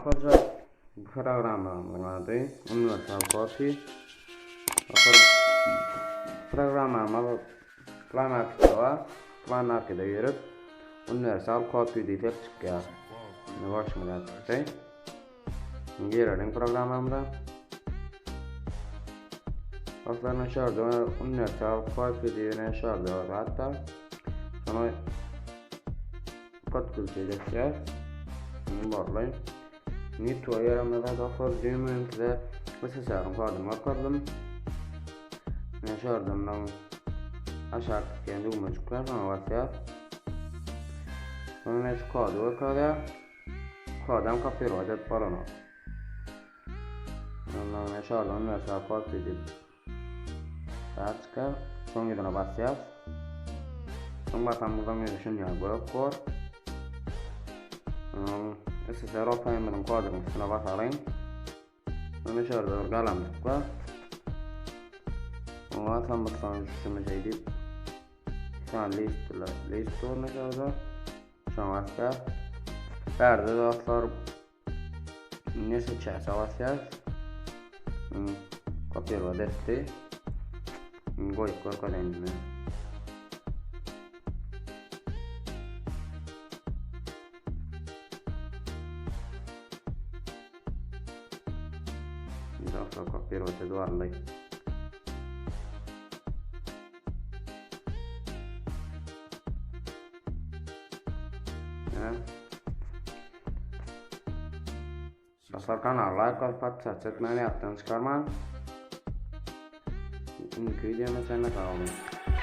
görkezjek. Bu programmamyzyň ady Universal Copy. Dostlar programmamyz Play Marketde bar. Play Markete girip Universal Copy diýsek çykýar. Indi görşüňiz ýaly çykdy. Gireliň programmamyza. Dostlar men şu ýerde Universal Copy diýen şu ýerde zat bar. Şony podключить etýär. Borly. Nito ýerimize dostlar düýn size SSR-iň koduny görkezdim. Men şu ýerde mundan aşak gitýän düwmejik bar, şoňa basýar. Soň şu kody görkezýär. Kodam kopirowat edip bolanok. Ondan men şu ýerde universal copy diýip Daçka, soň ýüzüne basýas. Soň basamyzdan ýüzü şunýa gök bor. SSR OPM-iň kodunyň üstüne basalyň. Ony şu ýerde bir galamjyk bar. Oňa basamyzdan şuny şeý diýip Şuan list list durny şu ýerde. Şoňa basýas. Bärde dostlar Ne seçerse basýas. Kopirowat etdi. Goýup görkezeýin men. Dostlar kopirowat edip aldy. Dostlar kanala like basyp podpisatsa etmeni ýatdan çykarmaň. Indiki wideoma çenli sag boluň.